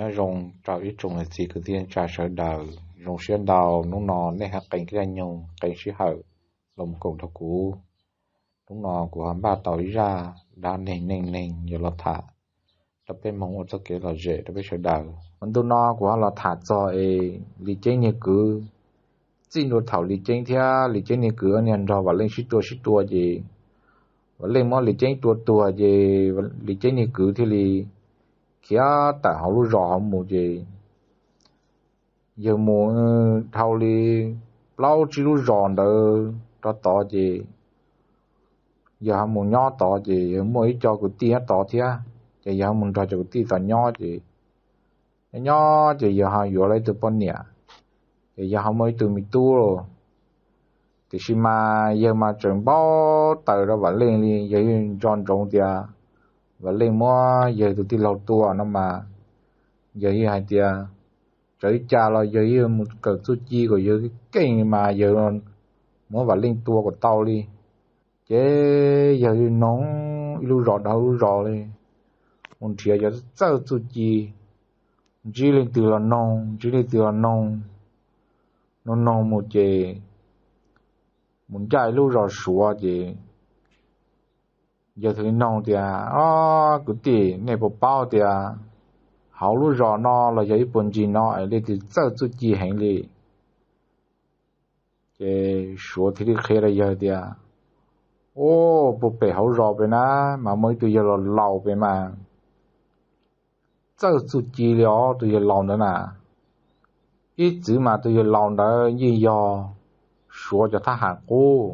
Nyob zoo rau ib tsoom niam txiv kwv tij neej tsa sawv daws, zoo siab ntau hnub no nej ho qee caij nyoog qee sij hawm los koom nrog kuv. Hnub no kuv ho npaj tau ib zaj dab neeg neej neeg yuav los tham rau peb mloog ua txoj kev lom zem rau peb sawv daws. Ntu no kuv ho los tham txog es Lis Ceeb niag kwv. Txij ntua thaum Lis Ceeb thiab Lis Ceeb niag kwv niag nrog Vam Leej sib tua sib tua ces Vam Leej muab Lis Ceeb tua tuag ces Lis Ceeb niag kwv thiaj li khiav tawm hauv lub zos hauv mus ces yawg mus dhau li plaub tsib lub zos ntawd rau tod ces yawg ho mus nyob tod ces yawg muaj ib co kwv tij nyob tod thiab, ces yawg ho mus nrog cov kwv tij tod nyob ces nyob nyob ces yawg ho yuav los ib tug poj niam, ces yawg ho muaj ib tug me tub. Tiam sis mas yawg mas tseem npau taws rau Vam Leej li, yawg yeej nco ntsoov tias Vam Leej muab yawg tus tij laug tua no mas yawg yeej hais tias txawm li cas los yawg yeej mus kawm txuj ci kom yawg keej mas yawg muab Vam Leej tua kom tau li. Ces yawg yeej noog ib lub zos dhau lub zos li, mus nrhiav cov txawj txuj ci, ntsib leej twg los noog, ntsib leej twg los noog, noog noog mus ces mus ncaj ib lub zos Suav ces yawg thiaj li noog tias, Ob kwv tij, nej puas paub tias hauv lub zos no los yog ib puag ncig no es leej twg txawj txuj ci heev li? Ces Suav thiaj li qhia rau yawg tias, Ub, puag pem hauv zos pem na mas muaj ib tug yawg laus laus pem mas txawj txuj ci li os, tus yawg laus ntawd na. Ib txwm mas tus yawg laus ntawd yeej yog Suav cov thab ham qub,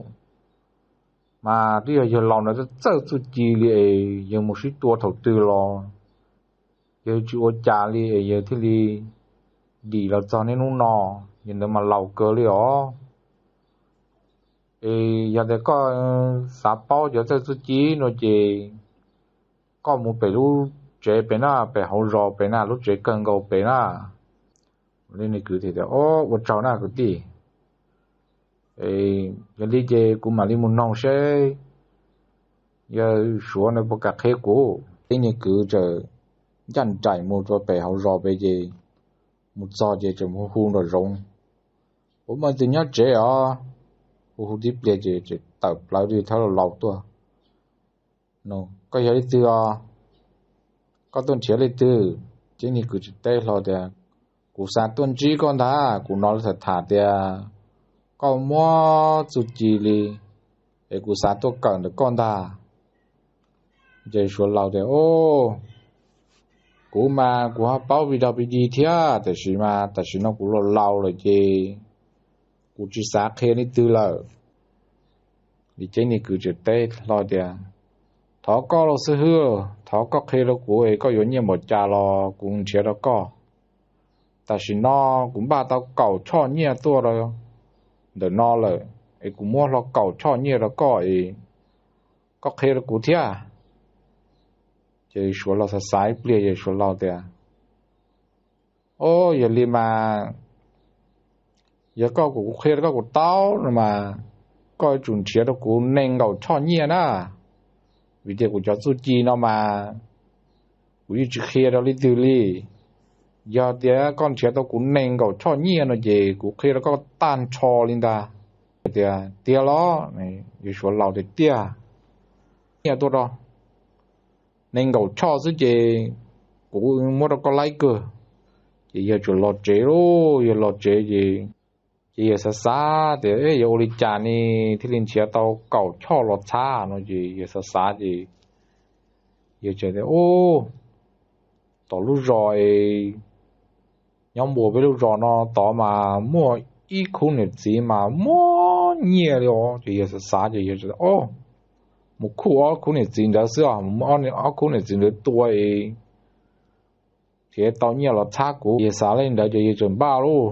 mas twb yog yawg laus ntawd txawj txuj ci li es yawg mus sib tua thaum twg los yawg tsis ua cas li es yawg thiaj li dim los txog niaj hnub no. Yawg ntawd mas laus kawg li os. Es yog tias koj xav paub cov txawj txuj ci no ces koj mus pem lub tsev pem na, pem hauv zos pem na, lub tsev kawg nkaus pem na. Leej niag kwv tias, Ua tsaug na kwv tij. Yog li ces kuv mam li mus noog seb yawg Suav ntawd puas kam qhia kuv. Leej niag kwv txawm ncaj nraim mus rau pem hauv zos pem ces mus txog ces txawm mus hu nraum zoov, Puas muaj leej twg nyob tsev os? Hu hu tib pliag ces txawm tawm plaws tus thawj laus tuaj. Koj yog leej twg os? Koj tuaj nrhiav leej twg? Leej niag kwv txawm teb hlo tias, Kuv xav tuaj ntsib koj ntag, kuv hnov lawv tham tham tias koj muaj txuj ci li, es kuv xav tuaj kawm ntawm koj ntag. Ces Suav laus tias, Kuv mas kuv ho paub vi dog vi di thiab, tiam sis mas tam sim no kuv laus laus lawm ces kuv tsis xav qhia leej twg lawm. Lis Ceeb niag kwv txawm teb hlo tias, Thov koj los xib hwb, thov koj qhia rau kuv es koj yuav nyiaj npaum cas los kuv nrhiav rau koj. Tam sim no kuv npaj tau kaum choj nyiaj tuaj rau ntawm no lawm, es kuv muab hlo kaum choj nyiaj rau koj es koj qhia rau kuv thiab. Ces Suav laus xav xav ib pliag ces Suav laus tias, Au, yog li mas yog koj kom kuv qhia rau koj kuv taub no mas koj yuav tsum nrhiav rau kuv nees nkaum choj nyiaj na, vim tias kuv cov txuj ci no mas kuv yeej tsis qhia rau leej twg li. Yog tias koj nrhiav tau kuv nees nkaum choj nyiaj no ces kuv qhia rau koj tag nrho li ntag. Tias, Tiag los? Yawg Suav laus tias, Tiag, nyiaj tuaj rau nees nkaum choj xwb ces kuv muab rau koj laib kawg. Ces yawg txawm los tsev lauj, yawg los tsev ces, ces yawg xav xav tias, Yog ua li cas ne thiaj li nrhiav tau kaum choj los txhab no? Ces yawg xav xav ces yawg tias, Ub, tom lub zos es nyob npuab peb lub zos no tod mas muaj ib khub niam txiv mas muaj nyiaj li os. Ces yawg xav xav ces yawg, Mus khuj ob khub niam txiv ntawd xwb, ob khub niam txiv ntawd tua es thiaj tau nyiaj los txhab kuv. Yawg xav li ntawd ces yawg txawm npaj lauj.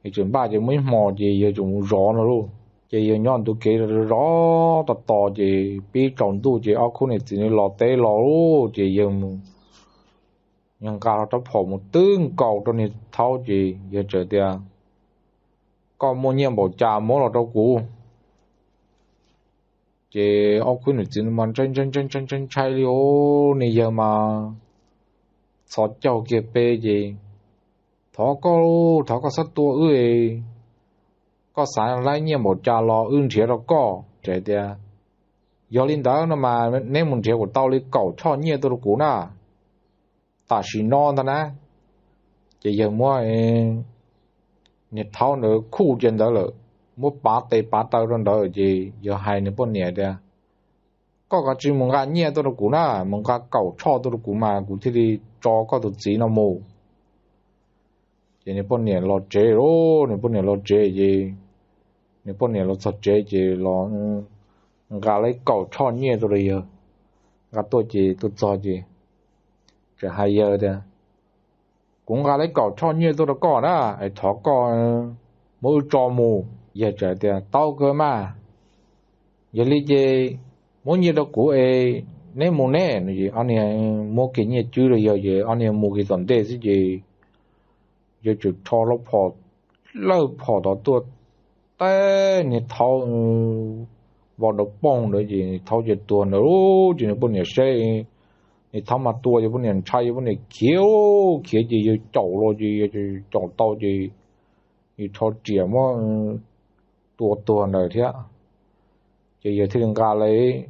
Yawg txawm npaj ces muaj ib hmos ces yawg txawm mus zov no lauj. Ces yawg nyob ntu kev zov tos tos ces pib tsaus ntuj ces ob khub niam txiv los teb los lauj. Ces yawg mus, yawg nqa hlo rab phom mus twb nkaus rau niag thaub ces yawg txawm tias, Koj muaj nyiaj npaum cas muab los rau kuv. Ces ob khub niam txiv mas ntshai ntshai ntshai ntshai li os, niag yawg mas txhos caug kiag peb ces, thov koj, thov koj txhob tua wb, koj xav laib nyiaj npaum cas los wb nrhiav rau koj. Txawm tias, yog li ntawd no mas neb mus nrhiav kuv tau li kaum choj nyiaj tuaj rau kuv na, tam sim no ntag na. Ces yawg muab niag thaub ntawd khuj cia ntawd lawm, muab pav tes pav taw rau ntawd ces yawg hais nws poj niam tias, koj kav tsij mus nqa nyiaj tuaj rau kuv na, mus nqa kaum choj tuaj rau kuv mas kuv thiaj li tso koj tus txiv no mus. Ces nws poj niam los tsev lawm, nws poj niam los tsev ces, nws poj niam los txog tsev ces los nqa lawm kaum choj nyiaj tuaj rau yawg. Nqa tuaj ces tuaj txog ces txawm hais yawg tias, kuv nqa lawm kaum choj nyiaj tuaj rau koj na, es thov koj muab wb tso mus. Yawg txawm tias, tau kawg mas, yog li ces muab nyiaj rau kuv es neb mus neb. Ob niag muab kiag nyiaj cwb rau yawg ces ob niag mus kiag tom ntej xwb ces yawg txawm rho lawv phom, lawv phom tod tuaj, teb niag thaub vau nrov poog ntawd ces niag thaub ces tuag ntawd. Ces nws poj niam saib niag thaub mas tua ces poj niam ntshai, yawg poj niam khiav, khiav ces yawg caum los ces yawg caum tau ces yawg rho riam muab tua tuag ntawd thiab. Ces yawg thiaj li nqa lawm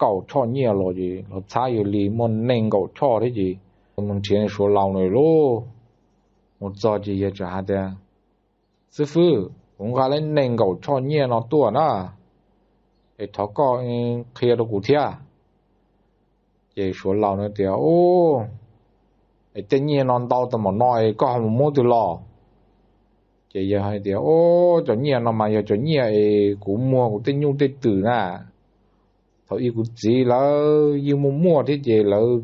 kaum choj nyiaj los ces los txhab yawg li muaj nees nkaum choj thiab ces mus nrhiav suav laus na lauj. Mus txog ces yawg txawm hais tias, xib fwb, kuv nqa lawm nees nkaum choj nyiaj no tuaj na, es thov koj qhia rau kuv thiab. Ces suav laus na tias, es tej nyiaj no ntau tau npaum no es koj ho mus muab twg los? Ces yawg hais tias, o, cov nyiaj no mas yog cov nyiaj es kuv muag kuv tej nyuj tej twm na. Thaum ub kuv txiv lawv yeej muaj muaj thiab ces lawv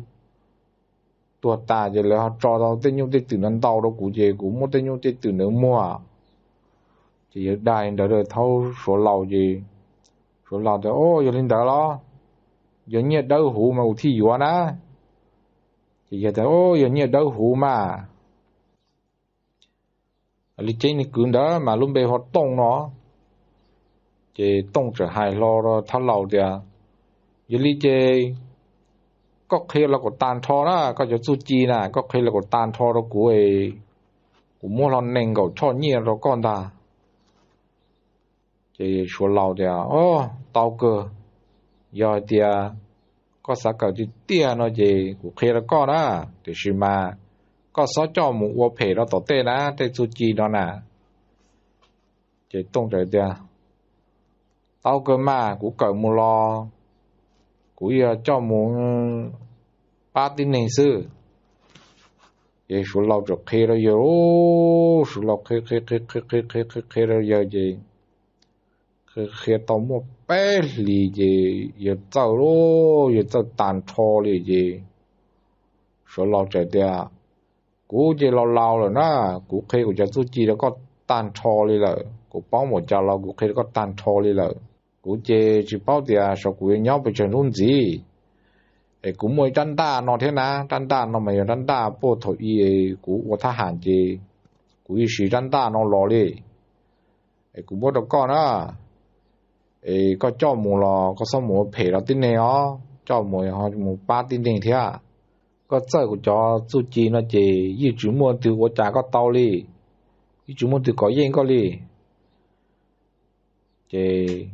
tuag tas ces lawv ho tso tau tej nyuj tej twm no ntau rau kuv ces kuv muab tej nyuj tej twm ntawd muag. Ces yawg dag li ntawd rau thaub suav laus ces suav laus tias, o, yog li ntawd los, yog nyiaj dawb huv mas kuv thiaj yuav na. Ces yawg tias, o, yog nyiaj dawb huv mas li ces nws kwv ntawd mas lub npe hu ua Tooj no. Ces Tooj txawm hais hlo rau thaub laus tias, yog li ces koj qhia los kom tag nrho na, koj cov txuj ci na koj qhia los kom tag nrho rau kuv, kuv muab hlo nees nkaum choj nyiaj rau koj ntag. Ces suav laus tias, o, tau kawg, yog hais tias koj xav kawm tiag tiag no ces kuv qhia rau koj na, tiam sis mas koj txhob coj mus ua phem rau tom tej na, tej txuj ci no na. Ces Tooj txawm tias, tau kawg mas, kuv kawm mus los kuv yog coj mus pab tib neeg xwb. Ces suav laus txawm qhia rau yawg, suav laus qhia qhia qhia qhia qhia qhia rau yawg ces qhia tau muaj peb hlis ces yawg txawj lauj, yawg txawj tag nrho li ces suav laus txawm tias, kuv ces laus laus lawm na, kuv qhia kuv cov txuj ci rau koj tag nrho li lawm, kuv paub npaum cas los kuv qhia rau koj tag nrho li lawm. Kuv ces tsis paub tias saum kuv yuav nyob pes tsawg hnub ntxiv, es kuv muaj ib rab ntaj no thiab na, rab ntaj no mas yog rab ntaj puag thaum ub kuv ua thab ham ces kuv yeej siv rab ntaj no los li. Es kuv muab rau koj na, es koj coj mus los koj txhob mus ua phem rau tib neeg os, coj mus ho mus pab tib neeg thiab. Koj txawj kuv cov txuj ci no ces yeej tsis muaj leej twg ua cas koj tau li, yeej tsis muaj leej twg kov yeej koj li. Ces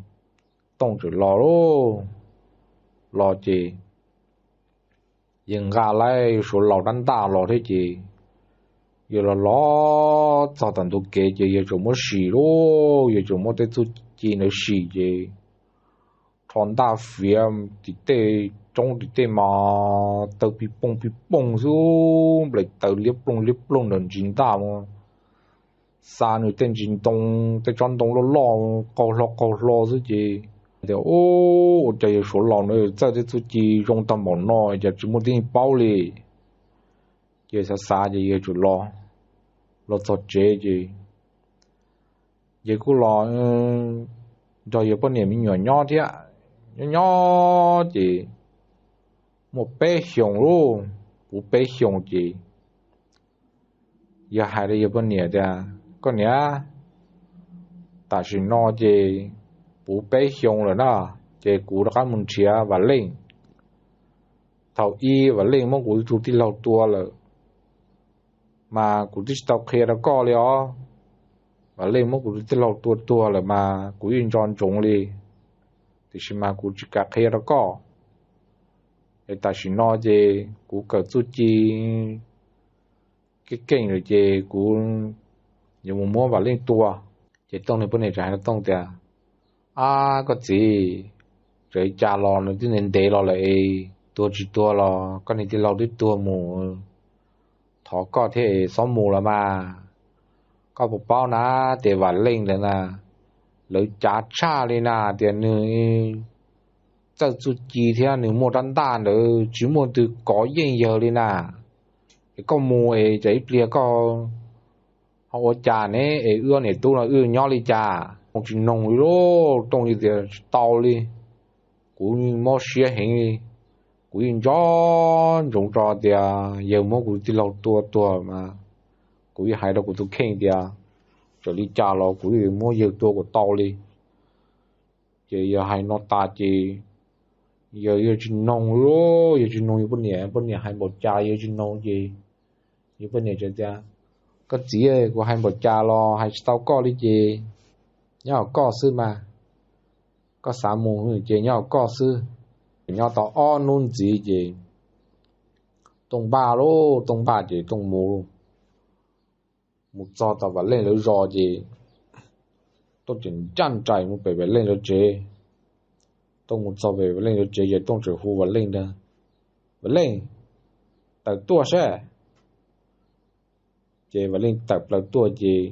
Tooj txawm los lauj, los ces yawg nqa lawm suav laus rab ntaj los thiab ces yawg los los txog tom ntug kev ces yawg txawm muab sim lauj, yawg txawm muab tej txuj ci ntawd sim ces rho ntaj fiav tim tej roob tim tej mas taw pij pooj pij pooj xwb, nplaim taws liab ploog liab ploog ntawm ntsis ntaj mus, xa nws tej ntsis ntoo, tej tsob ntoo loj loj qaug hlo qaug hlo xwb ces tias, ua cas yawg suav laus no txawj tej txuj ci zoo tag npaum no cas tsis muaj tib neeg paub li. Ces xav xav ces yawg txawm los, los txog tsev ces yawg kuj los nrog yawg poj niam me nyuam nyob thiab. Nyob nyob ces muaj peb xyoos lauj, puv peb xyoos ces yawg hais rau yawg poj niam tias, koj niam, tam sim no ces puv peb xyoos lawm na, ces kuv rov qab mus nrhiav Vam Leej. Thaum ub Vam Leej muab kuv tus tij laug tua lawm, Mas kuv twb tsis tau qhia rau koj li os. Vam Leej muab kuv tus tij laug tua tuag lawm mas kuv yeej nco ntsoov li, tiam sis mas kuv tsis kam qhia rau koj. Es tam sim no ces kuv kawm txuj ci keej keej lawm ces kuv yuav mus muab Vam Leej tua. Ces Tooj nws poj niam txawm hais rau Tooj tias, Ab koj txiv, txawm li cas los nws twb ntev ntev los lawm es tuag tsis tuag los koj niag tij laug twb tuag mus, thov koj thiab es txhob mus los mas. Koj puas paub na, tias Vam Leej ntawd na, lawv cav tshaj li na, tias nws txawj txuj ci thiab nws muaj rab ntaj ntawd tsis muaj twg kov yeej yawg li na. Es koj mus es tsam ib pliag koj ho ua cas ne, es wb niam tub no wb nyob li cas? Tooj tsis noog li lauj, Tooj yeej tias tsis tau li, kuv mob siab heev li. Kuv yeej nco ntsoov tso tias yawg muab kuv tij laug tua tuag mas kuv yeej hais rau kuv tus kheej tias txawm li cas los kuv yeej muab yawg tua kom tau li. Ces yawg hais no tas ces yawg yeej tsis noog li, yawg tsis noog yawg poj niam, poj niam hais npaum cas yawg tsis noog ces yawg poj niam txawm tias, Koj txiv, kuv hais npaum cas los hais tsis tau koj li ces nyob hauv koj xwb mas. Koj xav mus ces nyob hauv koj xwb. Nyob tau ob hnub ntxiv ces Tooj npaj lauj, Tooj npaj ces Tooj mus mus txog tom Vam Leej lawv zos ces Tooj tseem ncaj nraim mus pem Vam Leej lawv tsev. Tooj mus txog pem Vam Leej lawv tsev ces Tooj tseem hu Vam Leej tias, Vam Leej, tawm tuaj saib. Ces Vam Leej tawm plaws tuaj ces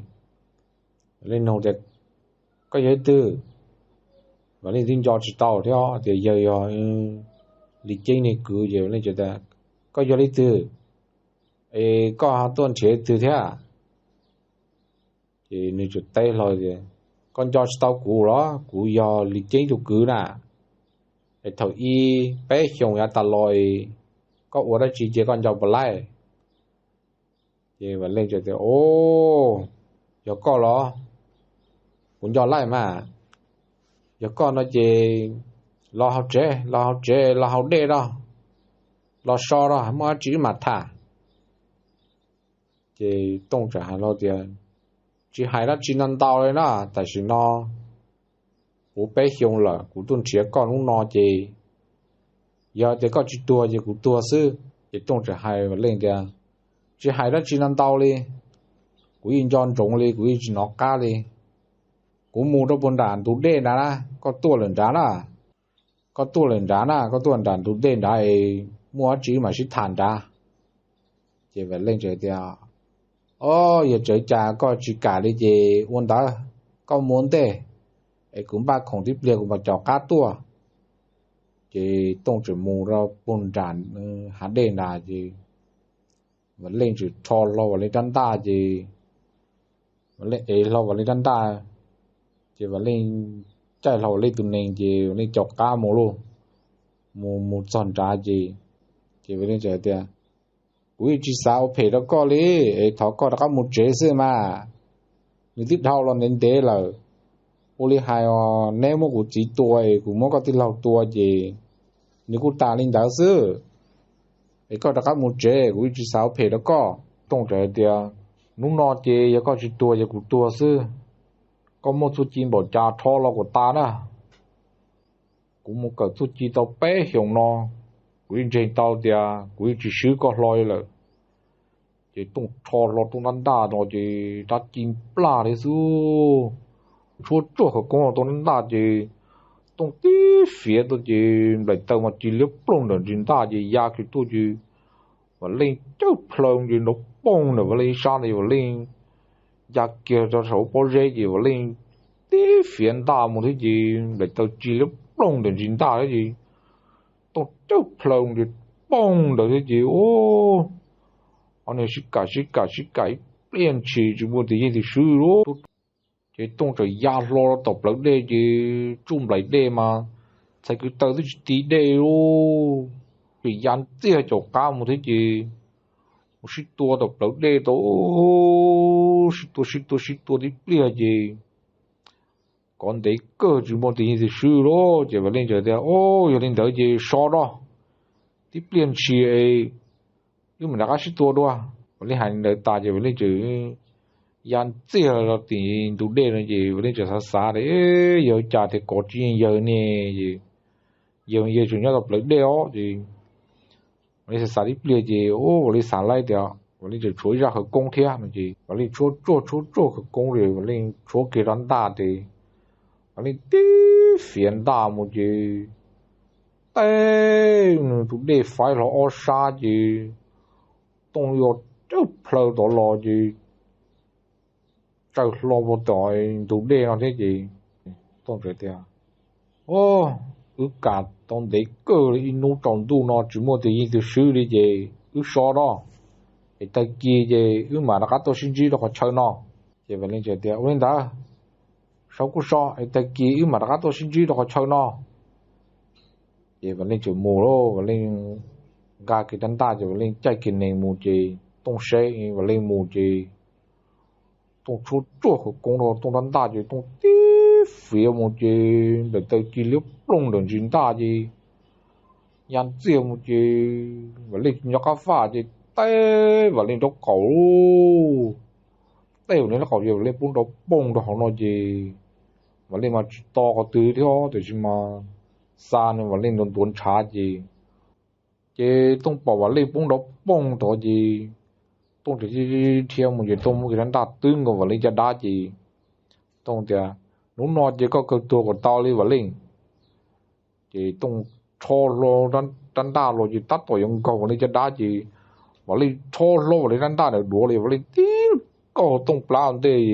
Vam Leej nug tias, Koj yog leej twg? Vam Leej twb nco tsis tau thiab tias yawg yog Lis Ceeb niag kwv ces Vam Leej tias, Koj yog leej twg? Es koj tuaj nrhiav leej twg thiab? Ces nws tseem teb hlo tias, Koj nco tsis tau kuv los? Kuv yog Lis Ceeb tus kwv na. Es thaum ub peb xyoos yav tas los koj ua dab tsi ces koj nco puas laij? Ces Vam Leej tias, O, yog koj los? Kuv nco laij mas. Yog koj no ces los hauv tsev, los hauv tsev, los haus dej rau, los so rau, muaj dab tsi wb mam tham. Ces Tooj tseem hais hlo tias, Tsis hais dab tsi no ntau li na, tam sim no puv peb xyoo lawm kuv tuaj nrhiav koj hnub no ces yog tias koj tsis tuag ces kuv tuag xwb. Ces Tooj tseem hais Vam Leej tias, Tsis hais dab tsi no ntau li, kuv yeej nco ntsoov li, kuv yeej tsis hnov qab li. Kuv mus rau puag nram ntug dej nrad na, koj tuaj lawm nrad na, koj tuaj lawm nrad na, koj tuaj nram ntug dej nrad es muaj dab tsi mam sib tham nrad. Ces Vam Leej tseem tias, O, yog tseem cas koj tsis kam li ces ua ntawd, koj mus ua ntej es kuv npaj khoom tib pliag kuv mam caum qab tuaj. Ces Tooj tseem mus rau puag nram hav dej nrad ces Vam Leej tseem rho hlo Vam Leej rab ntaj ces Vam Leej ev hlo Vam Leej rab ntaj ces Vam Leej caij hlo Vam Leej tus nees ces Vam Leej caum qab mus lauj. Mus mus txog nrad ces, ces Vam Leej tseem tias, Kuv yeej tsis xav ua phem rau koj li, es thov koj rov qab mus tsev xwb mas. Nws twb dhau los ntev ntev lawm. Ua li hais os, neb muab kuv txiv tua es kuv muab koj tij laug tua ces nws kuj tas li ntawd xwb. Es koj rov qab mus tsev, kuv yeej tsis xav ua phem rau koj. Tooj tseem hais tias, Hnub no ces yog koj tsis tuag ces kuv tuag xwb. Koj muaj txuj ci npaum cas rho los kom tas na. Kuv mus kawm txuj ci tau peb xyoos no, kuv yeej ntseeg tau tias kuv yeej tsis swb koj hlo li lawm. Ces Tooj rho hlo Tooj rab ntaj no ces rab ci nplaj li xwb, tshuab tsuag khawv koob rau Tooj rab ntaj ces Tooj tib fiav tuaj ces nplaim taw mas ci liab ploog ntawm ntsis ntaj ces ya kiag tuaj ces Vam Leej cawj plhaw ces nrov poog ntawm Vam Leej ib sab ntawd, Vam Leej ya kiag rau saum pob zeb ces Vam Leej tib fiav ntaj mus thiab ces nplaim taw ci liab ploog ntawm ntsis ntaj thiab ces Tooj cawj plhaw ces poog ntawd thiab ces, o, ob niag sib kam sib kam sib kam ib pliag ntshis tsis muaj tus yeej twg swb lauj. Ces Tooj txawm ya hlo rau tom plawv dej ces tsuj nplaim dej mas txhais kwv taw twb tsis ti dej lauj. Ces ya ntxiag caum qab mus thiab ces mus sib tua tom plawv dej tau, sib tua sib tua sib tua tib pliag ces kov ntev kawg tsis muaj tus yeej twg swb lauj. Ces Vam Leej txawm tias, o, yog li ntawd ces so rau tib pliag ntshis es wb mam rov qab sib tua dua. Vam Leej hais li ntawd tas ces Vam Leej tseem ya ntxiag los tim ntug dej no ces Vam Leej tseem xav xav tias, yog cas tias kov tsis yeej yawg ne, yawg yawg tseem nyob tom plawv dej os. Ces Vam Leej xav xav ib pliag ces Vam Leej xav laib tias Vam Leej tseem tshuav ib zaj khawv koob thiab no ces Vam Leej tshuab tsuag tshuab tsuag khawv koob ces Vam Leej tshuab kiag rab ntaj ces Vam Leej tib fiav ntaj mus ces teb nws tus dej faib hlo ob sab ces Tooj yuav cawj plhaw tod los ces tsaws hlo puag tom ntug dej no thiab ces Tooj tias, wb kam tau ntev kawg li, ib hnub tsaus ntuj no tsis muaj tus yeej tus swb li ces wb so no, es tag kis ces wb mam rov qab tuaj sib ntsib rau qhov chaw no. Ces Vam Leej tias, ua li ntawd, so kuj so es tag kis wb mam rov qab tuaj sib ntsib rau qhov chaw no. Ces Vam Leej tseem mus lawm, Vam Leej nqa kiag rab ntaj ces Vam Leej caij kiag nees mus ces Tooj seb Vam Leej mus ces Tooj tshuab tsuag khawv koob rau Tooj rab ntaj ces Tooj tib fiav mus ces nplaim taw ci liab ploog ntawm ntsis ntaj ces ya ntxiag mus ces Vam Leej nco qab faj ces teb Vam Leej nraub qaum lub, teb Vam Leej nraub qaum ces Vam Leej poob nrov poog rau hauv no ces Vam Leej mas tsis to qhov twg thiab tiam sis mas xa nws Vam Leej ntuav ntshav ces, ces Tooj pom Vam Leej poob nrov poog tod ces Tooj thiaj dhia mus ces Tooj muab kiag rab ntaj twb nkaus Vam Leej caj dab ces Tooj tias, hnub no ces koj kawg tuag kom tau li Vam Leej. Ces Tooj rho hlo rab ntaj los ces tab tom yuav nkaug Vam Leej caj dab ces Vam Leej rho hlo Vam Leej rab ntaj ntawm duav li Vam Leej tib kaug Tooj plab ua ntej,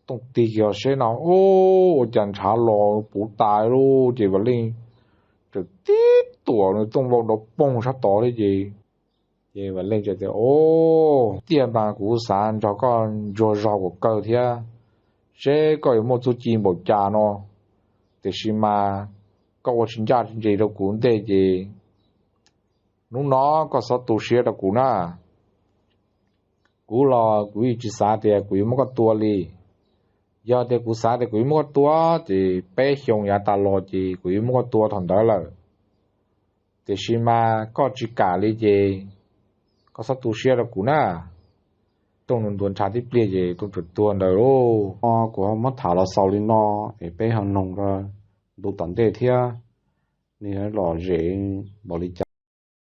Tooj tig kiag seb no ua cas ntshav los puv tas lawm ces Vam Leej tseem tib tuam nws Tooj vau nrov poog sab tod thiab ces, ces Vam Leej tias, o, tiag mas kuv xav nrog koj ntsuag zog kom kawg thiab seb koj yuav muaj txuj ci npaum cas no, tiam sis mas koj ua tsis ncaj tsis ncees rau kuv ntej ces hnub no koj txhob tu siab rau kuv na. Kuv los kuv yeej tsis xav tias kuv yuav muab koj tua li. Yog tias kuv xav tias kuv yuav muab koj tua ces peb xyoo yav tas los ces kuv yuav muab koj tua thaum ntawd lawm. Tiam sis mas koj tsis kam li ces koj txhob tu siab rau kuv na. Tooj nws ntuav ntshav tib pliag ces Tooj tseem tuag ntawd lauj. Kuv ho muab tham los xaus li no es peb ho noog ntu tom ntej thiab, nws lom zem npaum li cas.